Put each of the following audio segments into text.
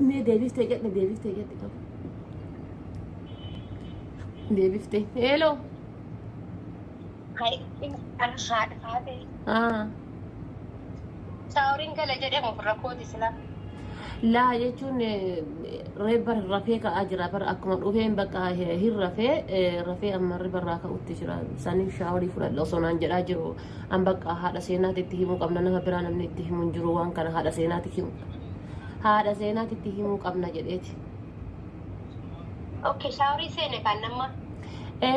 Mee deebiftee jedhe deebiftee jedhe qabu. Deebiftee. Hello. Hai, ana haadha faate. Ah. Saawuriin gala jedhamu ofirra kooti sila. Laa jechuun reebba rafee ka'aa jira bara akkuma dhufeen bakka hin rafee rafee amma ribarraa ka'utti jira saniif shaaworii fudhadha osoo naan jedhaa jiru an bakka haadha seenaatti itti himuu qabna nama biraa namni itti himu hin jiru waan kana haadha seenaatti himu haadha seenaatti itti himuu qabna jedheeti. Okay, shaaworii seene kan nama.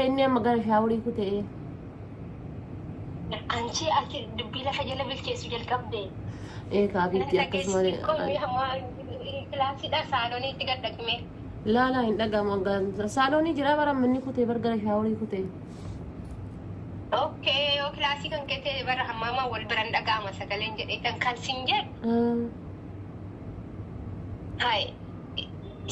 Inni amma gara shaaworii kutee. Anchi ati dubbii lafa jala bilcheessu jalqabde. Ee kaafiitti akkasuma. Kilaasiidha saaloniitti gad dhaqme. Laa laa hin dhagahamu hanga saaloonii jira bara manni kutee bar gara shaaworii kutee. Okay, yoo kilaasii kan kee ta'e bara hammaamaa wal biran dhaga'ama sagaleen jedhee kan sin jedhu. Hai.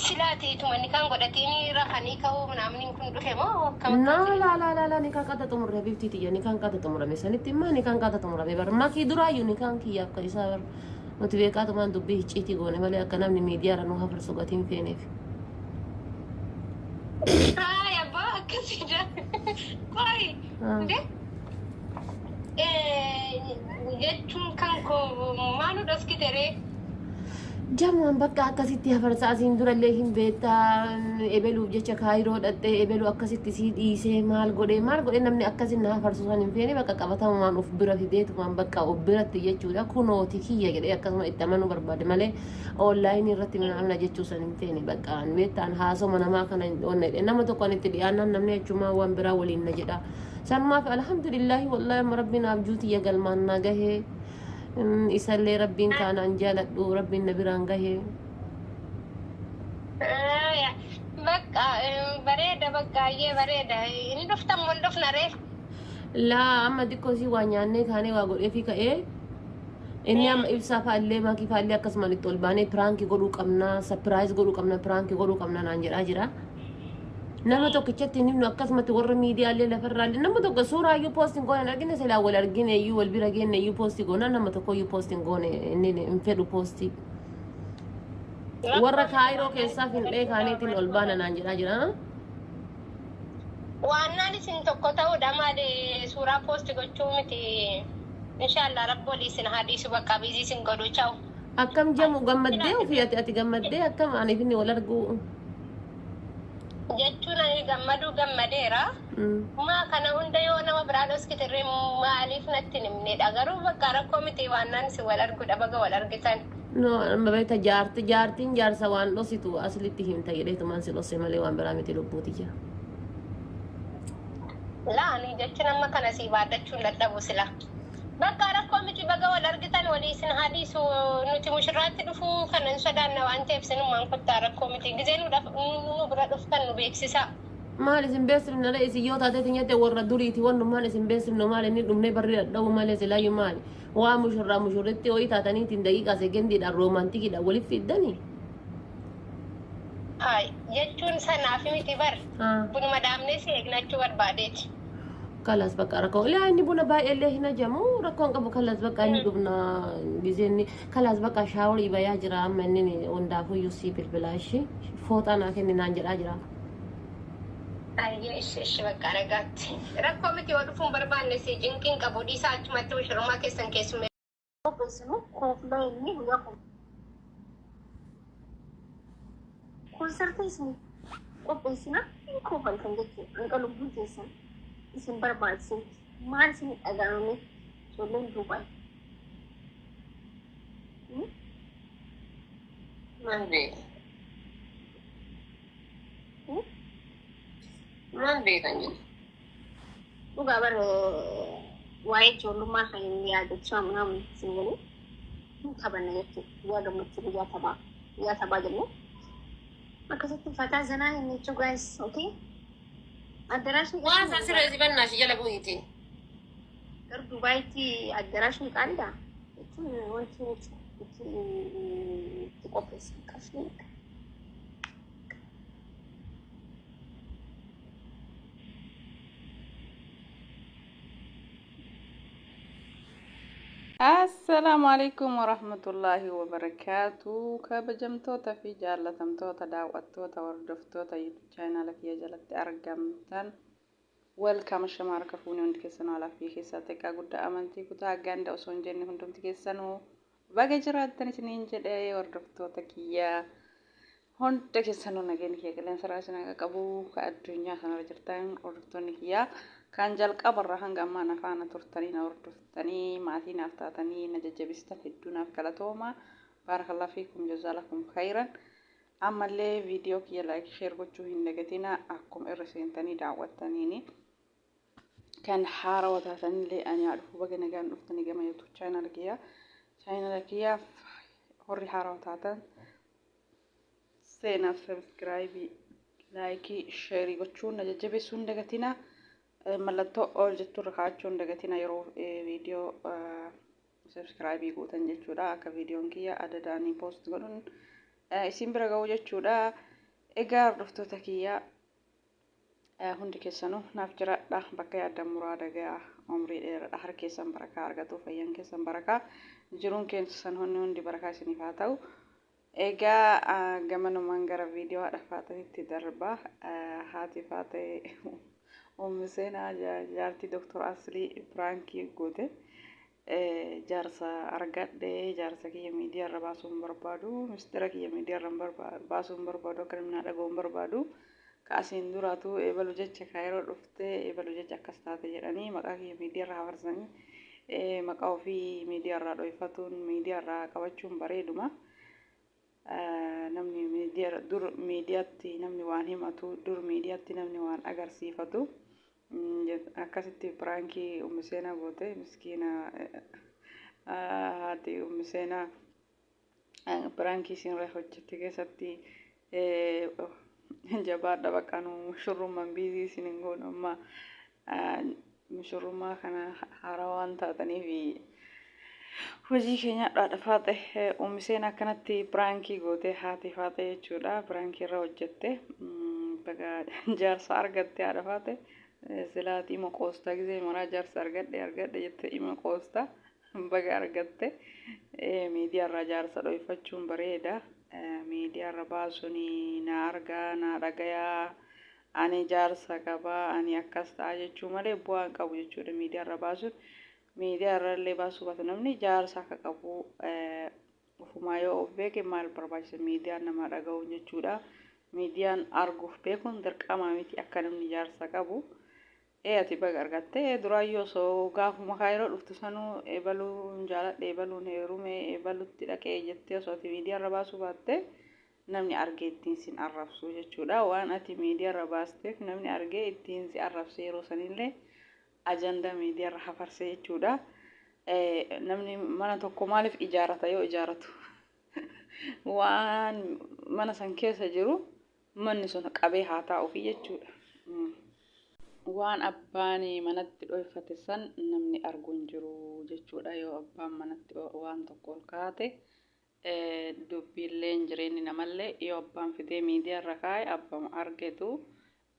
Silaati ituma kan godhatiin rafanii ka'uu namni kun dhufe moo akkam Na akka la la la la ni kan qata xumurre bifti tiyya ni kan qata xumurame sanitti immoo ni kan qata xumurame bar makii duraayyuu ni kan kiyyaaf kan isaa bar nuti beekaatumaan dubbii hicciitii goone malee akka namni miidiyaarra nu hafarsu gatiin feeneef. Hai abbaa akkasii Qoy. Nde? Jechuun kan koo maalu dhoskite ree? Jamuun bakka akkasitti hafarsa asiin durallee hin beektaa ebeluuf jecha kaayiroo dhaqxee ebeluu akkasitti sii dhiisee maal godhee maal godhee namni akkasi na hafarsu san hin feene bakka qabatamumaan of bira fideetumaan bakka of biratti jechuudha kunooti kiyya jedhee akkasuma itti amanuu barbaade malee onlaayinii irratti amna jechuu san hin feene bakka an beektaan haasoma namaa kana hin dhoonne jedhee nama tokko an itti dhiyaannaan namni achumaa waan biraa waliin na jedha sanumaaf alhamdulillaahi wallaahi amma rabbiin abjuu tiyya galmaan na gahee. Isallee rabbiin kaanaan jaaladhu rabbiin na biraan gahee. Bakka bareeda bakka ayyee bareeda. Hin dhuftan moo hin dhufna ree? Laa amma xiqqoo isii waa nyaannee kaanee waa godheefii ka'ee inni amma ibsaa fa'allee maakii fa'allee akkasumaan itti ol baanee piraankii godhuu qabna sapiraayiz godhuu qabna piraankii godhuu qabna naan jedhaa jira. Nama tokkichatti hin himnu akkasumatti warra miidiyaalee lafarraallee nama tokko suuraa iyyuu poostiin goone hin argine silaa wal argine iyyuu wal bira geenne iyyuu poostii goona nama tokko iyyuu poostiin goone inni hin fedhu poostii. Warra kaayiroo keessaa finxee kaaneetiin ol baana naan jedhaa jira. Waannaan isin tokko ta'uudha maali suuraa poosti gochuu miti. Inshaallah rabbi walii isin haa dhiisu bakka biizii isin godhu chawu. Akkam jamu gammaddee ofii ati ati gammaddee akkam aniif inni wal arguu. Jechuun ani gammaduu gammadeera. Maa kana hunda yoo nama biraa dhoskitirree maaliif natti hin himnedha. Garuu bakka rakkoo miti waannaan isin wal arguudha baga wal argitan. No, amma beekta jaarti jaartiin jaarsa waan dhositu aslitti himta jedheetumaan si dhosse malee waan biraa miti lubbuutiyya. Laa ani jechuun amma kana sii baadhachuun dadhabu sila. Bakka rakkoo miti baga wal argitan walii isin haa dhiisu nuti mushurraatti dhufuu kana hin sodaanna waan ta'eef sinummaan kottaa rakkoo miti gizee nu nu bira dhuftan nu beeksisaa. Maal isin beeksifna ree isin yoo taatee tinyette warra duriiti wannummaan isin beeksifnu maal inni dhumnee barri dhadha'u malee silaayyuu maali waa mushurraa mushurritti ho'i taataniitiin daqiiqaa sekendiidhaan roomaantikiidhaan walitti fiddanii. Haay jechuun sanaaf miti bar bunuma dhaabnee si eegnachuu barbaadeeti. Kalas bakka rakkoo ilaa inni buna baay'ee illee hin ajamu rakkoon qabu kalas bakka inni dhufna gizeenni kalas bakka shaaworii bayaa jira amma inni hundaafuyyuu sii bilbilaa ishii fooxaa naa kenni naan jedhaa jira. Ayyee ishi ishi bakka nagaatti. Rakkoo miti yoo dhufuun barbaanne si cinqiin qabu dhiisaa achumatti mushurummaa keessan keessummee. Qopheessinu kooflaa inni guyyaa konsartii isin qopheessina hin kofaltan jechuudha. Hanga lubbuun teessan isin barbaachisutti maal isin dhaga'ame ijoolleen Duubaay. Maal beeka? Maal beekan jedhu? Dhugaa bar waa'ee ijoollummaa kan inni yaadachaa ምናምን isin galee hin taphanna jechuudha. Guyyaa gammachuu guyyaa taphaa guyyaa taphaa jennee akkasitti fataa zanaa hin jechuu guys okay. Addaraashni Waan san sirreessi bannaa shi jala bu'iiti. Gar Dubaayitti addaraashni qaaliidha jechuun wanti nuti itti qopheessan qarshii. Assalaamu alaikum warahmatullaahi wabarakaatu. Kabajamtoota fi jaallatamtoota daawwattoota hordoftoota YouTube chaanaala kiyya jalatti argamtan, welcome. Shama harka fuunee hundi keessanuu, alaa fi keessaa, xiqqaa guddaa, amantii, kutaa, ganda osoo hin jenne, hundumti keessanuu baga jiraattan isiniin jedhee. Hordoftoota kiyyaa hunda keessanuu nageenya kiyya qilleensa irraa isin akka qabu. Ka addunyaa kanarra jirtan, hordoftoonni kiyyaa kan jalqabarraa hanga ammaa na faana turtanii, na hordoftanii, maatii naaf taatanii na jajjabeessitan, hedduu naaf galatooma. Baarakallahu fiikum, jazaalakum khayran. Ammallee viidiyoo kiyya like, share gochuu hin dagatina. Akkuma irra seentanii daawwattaniini kan haarawaa taatanillee, ani haa dhufu, baga nagaan dhuftanii gama YouTube chaanaala kiyyaa. Chaanaala kiyyaaf horri haarawaa taatan seenaaf subscribe, like, share gochuun na jajjabeessuu hin dagatina. Mallattoo ol jetturra kaa'achuu hin dagatina yeroo viidiyoo subscribe gootan jechuudha. Akka viidiyoon kiyya adadaanii post godhuun isin bira ga'u jechuudha. Egaa hordoftoota kiyyaa hundi keessanuu naaf jiraadha. Bakka yaaddan muraada ga'a. Umrii dheeradha. Harki keessan barakaa argatu. Fayyaan keessan barakaa. Jiruun keessan hundi hundi barakaa isiniif haa ta'u. Egaa gamanumaan gara viidiyoo haadha Faaxeetti darba. Haati Faaxee, Ummi Seenaa, jaartii Doktor Aslii prank goote. Jaarsa argadhe, jaarsa kiyya miidiyaa irra baasuu hin barbaadu. Mistira kiyya miidiyaa irra baasuu hin barbaadu. Akka namni na dhaga'u hin barbaadu. Ka asiin duraatu eebalu jecha kaayiroo dhuftee eebalu jecha akkas taate jedhanii maqaa kiyya miidiyaa irra hafarsanii, maqaa ofii miidiyaa irraa dhoyfatuun, miidiyaa irraa qabachuun bareeduma. Namni miidiyaa dur miidiyaatti namni waan himatu, dur miidiyaatti namni waan agarsiifatu. Akkasitti prank Ummi Seenaa goote. Miskiina haati Ummi Seenaa prank isiinirra hojjette keessatti jabaadha. Bakka nu mushurrummaan busy isin hin goonu. Amma mushurrummaa kana haaraa waan taataniif hojii keenya haadha Faaxe. Ummi Seenaa akkanatti prank goote, haati Faaxe jechuudha, prank irra hojjette. Baga jaarsa argatte haadha Faaxe. Silaati ima qoostaa gisee maraa jaarsa argadhe argadhe jette, ima qoostaa. Baga argatte. Miidiyaa irraa jaarsa dhoyfachuun bareeda. Miidiyaa irra baasuun na argaa, na dhagayaa, ani jaarsa qabaa, ani akkas ta'a jechuu malee bu'aa hin qabu jechuudha. Miidiyaa irra baasuun, miidiyaa irra illee baasuu baatu, namni jaarsa akka qabu ofumaa yoo of beeke maal barbaachisa miidiyaan nama dhaga'uun jechuudha. Miidiyaan arguuf beekuun dirqama miti akka namni jaarsa qabu. Ee, ati baga argatte. Duraayyuu osoo gaafuma kaayiroo dhuftu sanuu eebaluun jaaladhe, eebaluun heerume, eebalutti dhaqee jettee osoo ati miidiyaa irra baasuu baatte, namni argee ittiin sin arrabsu jechuudha. Waan ati miidiyaa irra baasteef namni argee ittiin si arrabse, yeroo sanillee ajandaa miidiyaa irra hafarse jechuudha. Namni mana tokko maaliif ijaarata? Yoo ijaaratu waan mana san keessa jiru manni sun qabee haa taa'uufi jechuudha. Waan abbaan manatti dhoyfate san namni argu hin jiru jechuudha. Yoo abbaan manatti waan tokko ol kaa'ate, dubbiilleen jireenyi namallee yoo abbaan fidee miidiyaa irra kaa'e, abbama argetu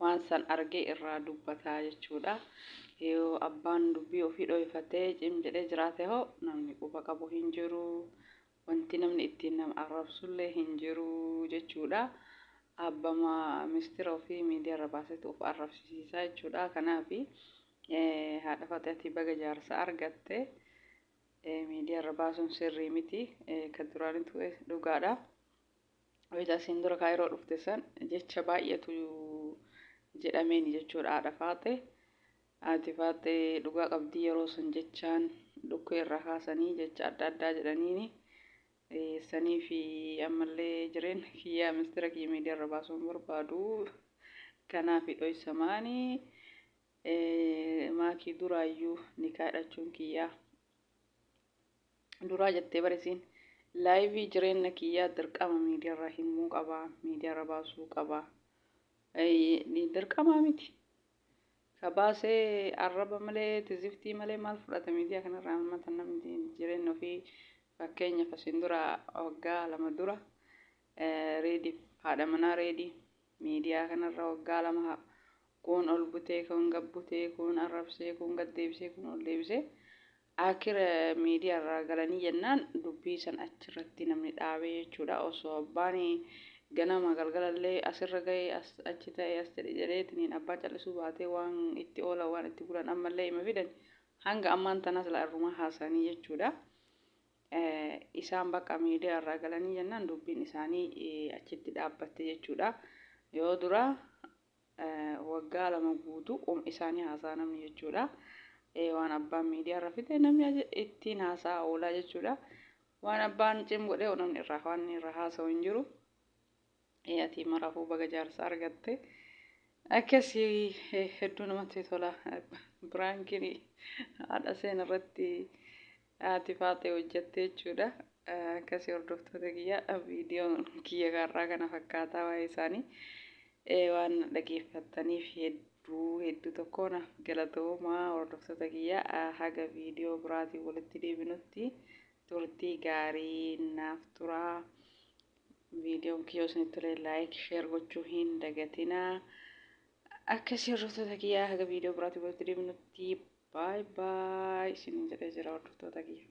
waan san argee irraa dubbataa jechuudha. Yoo abbaan dubbii ofii dhoyfatee cim jedhee jiraate hoo, namni quba qabu hin jiru. Wanti namni ittiin nama arrabsullee hin jiru jechuudha. Abbama mistira ofii miidiyaa irra baasetu of arrabsiisaa jechuudha. Kanaaf haadha Faaxee, ati baga jaarsa argatte. Miidiyaa irra baasuun sirrii miti. Kan duraanitu dhugaadha. Wayita asiin dura kaayiroo dhufte san jecha baay'eetu jedhameeni jechuudha haadha Faaxee. Haati Faaxee dhugaa qabdii, yeroo sun jechaan dhukkee irraa kaasanii jecha adda addaa jedhaniini. Sanii fi ammallee jireenya kiyyaa, mistira kiyya miidiyaa irra baasuun barbaadu. Kanaaf dhoysamaani maakii duraayyuu nikaa hidhachuun kiyyaa duraa jettee barisiin live jireenya kiyyaa dirqama miidiyaa irraa himuu qaba, miidiyaa irra baasuu qaba, dirqamaa miti. Ka baasee arraba malee, tiziftii malee maal fudhata miidiyaa kanarraa? Mata namni jireenya ofii, fakkeenyaaf asiin dura waggaa 2 dura Reediif haadha manaa Reedii miidiyaa kanarra waggaa 2 kun ol butee, kun gad butee, kun arrabsee, kun gad deebisee, kun ol deebisee. Akira miidiyaa irraa galanii jennaan dubbii san achirratti namni dhaabee jechuudha. Osoo abbaan ganama galgalallee asirra ga'ee as achi ta'e as jedhe jedheetiniin abbaa callisuu baatee waan itti oolan waan itti bulan ammallee ima fidan hanga ammaan tanaas laa irrumaa haasa'anii jechuudha. Isaan bakka miidiyaa irraa galanii jennaan dubbiin isaanii achitti dhaabbatte jechuudha. Yoo dura waggaa 2 guutuu isaanii haasa'a namni jechuudha. Waan abbaan miidiyaa irra fide namni ittiin haasa'a oolaa jechuudha. Waan abbaan cim godhee namni irraa waan irra haasa'u hin jiru. Ati maraafuu baga jaarsa argatte. Akkasii hedduu namatti tola. Biraankiin haadha seen irratti haati faaxee hojjette jechuudha. Akkasii hordoftoota kiyya, viidiyoon kiyya karraa kana fakkaataa waa'ee isaanii waan dhageeffattaniif hedduu hedduu tokko naaf galatoomaa hordoftoota kiyya. Haga viidiyoo biraatiin walitti deebinutti turtii gaarii naaf turaa. Viidiyoon kiyya isinitti tole like, share gochuu hin dagatinaa. Akkasii hordoftoota kiyyaa, haga viidiyoo biraatiin walitti deebinutti bye bye isiniin jedhee jira hordoftoota kiyya.